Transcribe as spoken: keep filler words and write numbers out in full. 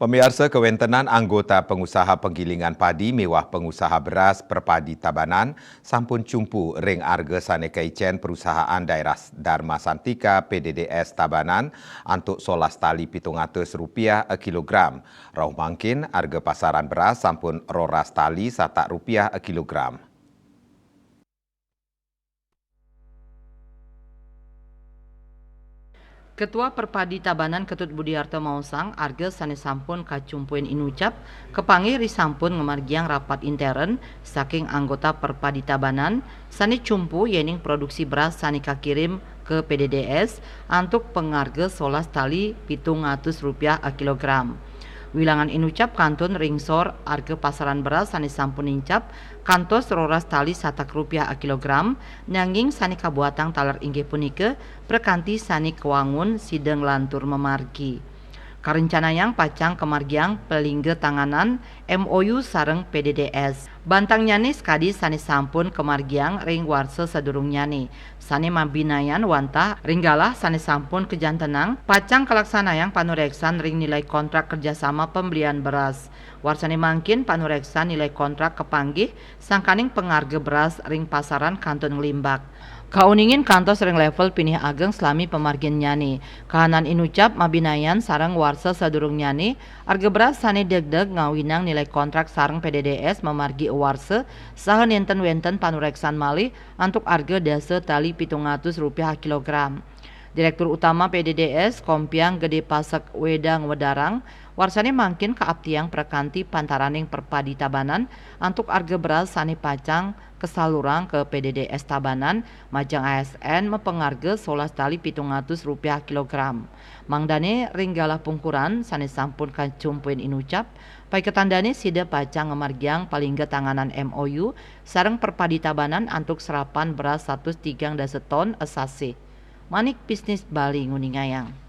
Pamiarsa, kawéntenan anggota pangusaha panggilingan padi miwah pangusaha beras Perpadi Tabanan sampun cumpu ring arga sané kaicén Perusahaan Daerah Dharma Santika P D D S Tabanan antuk solas tali pitung atus rupiah a kilogram. Rauh mangkin, arga pasaran beras sampun roras tali satak rupiah a kilogram. Ketua Perpadi Tabanan Ketut Budiarto maosang, arga sané sampun kacumpuin inucap kapanggih ri sampun ngamargiang rapat intern saking anggota Perpadi Tabanan sané cumpu yéning produksi beras sané kakirim ke P D D S antuk pangarga solas tali pitung atus rupiah a kilogram. Wilangan inucap kantun ring sor arga pasaran beras sané sampun nincap kantos roras tali satak rupiah a kilogram, nanging sané kabuatang taler inggih punika prakanti sané kawangun sida nglantur mamargi. Karencanayang pacang kamargiang palingga tanganan M O U sareng P D D S. Bantangnyané sakadi sané sampun kamargiang ring warsa sadurungnyané, sané mabinayan wantah ring galah sané sampun kajantenang, pacang kalaksanayang panuréksan ring nilai kontrak kerjasama pembelian beras. Warsané mangkin panuréksan nilai kontrak kapanggih sangkaning pangarga beras ring pasaran kantun nglimbak. Kauningin kantos ring level pinih ageng salami pamarginnyané. Kahanan inucap mabinayan sareng warsa sadurungnyané, arga beras sané degdeg ngawinang nilai kontrak sareng P D D S mamargi warsa saha nénten wénten panuréksan malih antuk arga dasa tali pitung atus rupiah a kilogram. Direktur Utama P D D S, Kompiang Gedé Pasek Wedang Wedarang, warsané mangkin kaaptiang prakanti pantaraning Perpadi Tabanan antuk arga beras sané pacang kasalurang ke P D D S Tabanan majeng A S N mapangarga solas tali pitung atus rupiah kilogram. Mangdané ring galah pungkuran sané sampun kacumpuin inucap, paiketan dané sida pacang ngamargiang palingga tanganan M O U sareng Perpadi Tabanan antuk serapan beras satus tigang dasa ton a sasih. Manik Bisnis Bali nguningayang.